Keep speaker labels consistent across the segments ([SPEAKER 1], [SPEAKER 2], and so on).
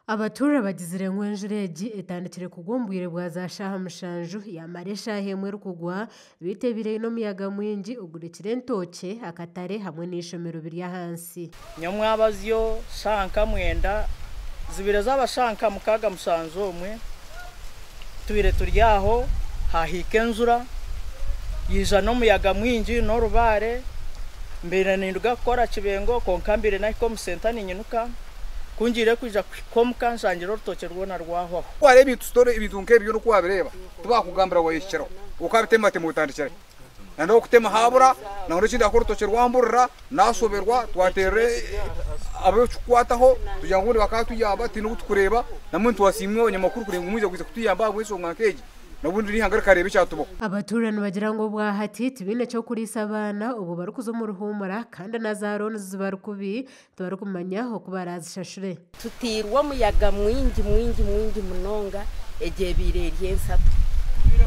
[SPEAKER 1] Abatuura bagizire ngu enjura egi etandikire kugwa omu bwire bwa za shaaha 7 yamara eshaaha emwe erikugwa beitu ebaire eine omuyaga mwingi ogurekire entookye, akatare hamwe n'eishomero biri ahansi.
[SPEAKER 2] Nyomwabazyo shaaha nka 9 zibire zaaba shaaha nka 6 7 omwe tubire turi aho hahiika enjura yiija n'omuyaga mwingi n'orubaare mbaire ninduga kukora Kibengo kwonka mbaire nahika omu senta ninyinuka kungiire kwija kuhika omuka nshangire orutookye rwona rwahwaho.
[SPEAKER 3] Wareeba ebintu story ebintu nk'ebyo n'oku wabireeba tibakugambira wayehikiraho okabitematema otandikire na n'okutema habura nangwa n'ekindi ahakuba orutookye rwamburira nasoberwa twaterera ab'okukwataho kugira ngu obundi bakatuyamba tihaine ou tukureeba nambwenu twasiima abanyamakuru kureeba ngu mwija kwija kutuyamba ahabw'enshonga nk'egi n'obundi n'eihanga rikareeba ekyatubaho.
[SPEAKER 1] Abatuura nibagira ngu obwahati tibaine ky'okuriisa abaana obwo barikuza omu ruhuumura kandi na za looni zibari kubi tibarikumanya oku baraazishashure.
[SPEAKER 4] Tutairwe omuyaga mwingi mwingi mwingi munonga egyo ebaire eri ensato.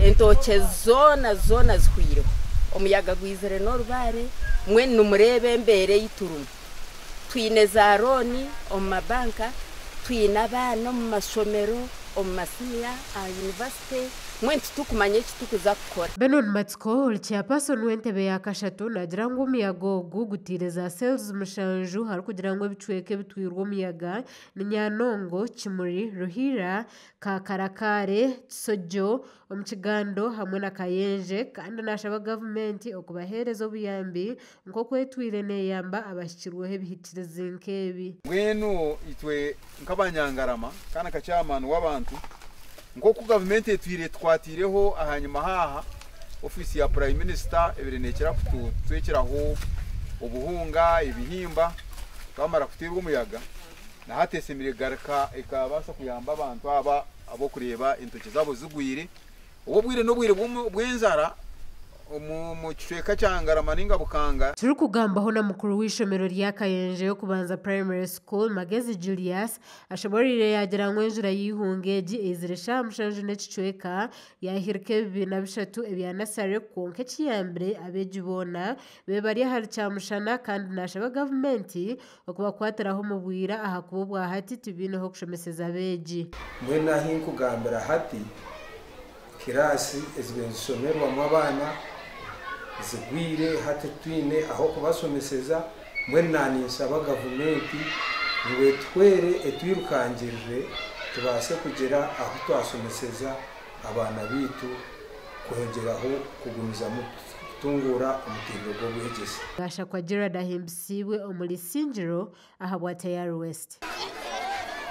[SPEAKER 4] Entookye zoona zoona zihweireho. Omuyaga gwizire n'orubaare mbwenu nimureeba embeera ei turimu. Twine za looni omu mabanka, twine abaana omu mashomero, omu masiniya, aha yunivasite, mbwenu titurikumanya eki turikuza kukora.
[SPEAKER 1] Benon Matsiko ori chairperson w'entebe ya kashatu naagira ngu omuyaga ogu gutaire za cells 7 harikugira ngu ebicweka ebitwirwe omuyaga ni Nyanongo, Kimuri, Ruhiira, Kakarakaare, Kisojjo, omu Kigando hamwe na Kayenje kandi naashaba gavumenti okubaheereza obuyambi nk'oku etwire neeyamba abahikirweho ebihikirizi nk'ebi.
[SPEAKER 5] Mbwenu itwe nk'abanyangarama kandi nka chairman w'abantu nk'oku gavumenti etwire etukwatiireho ahanyima haaha ofiisi ya Prime Minister ebire neekira kututwekeraho obuhunga, ebihimba twamara kuteerwa omuyaga na hati esemire kugaruka ekabaasa kuyamba abantu aba ab'okureeba entookye zaabo zigwire. Obu obwire n'obwire bw'enjara omu kicweka kya Ngarama ninga Bukanga.
[SPEAKER 1] Turikugambaho na mukuru w'eishomero rya Kayenje y'okubanza Primary School, Magezi Julius, ashoboreire yaagira ngu enjura y'eihunga egi eizire shaaha 7 n'ekicweka yaahirika ebibiina 3 ebya nasare kwonka ekiyambire abeegi boona babe bari ahari Kyamushana kandi naashaba gavumenti okubakwatiraho omu bwira ahakuba obwahati tibaineho kushomeseza abeegi.
[SPEAKER 6] Mbwenu ahi nkugambira hati kiraasi ezibaire nizishomerwamu abaana zigwire hati twine aho kubasomeseza mbwenu naninshaba gavumenti ngu etuhwere etwirukangirire tubaase kugira ahu twasomeseza abaana baitu kwongyeraho kugumizamu kutunguura omutindo gw'obwegyese.
[SPEAKER 1] Gashakwa Gerald ahimbisiibwe omuri Isingiro ahabwa Tayari West.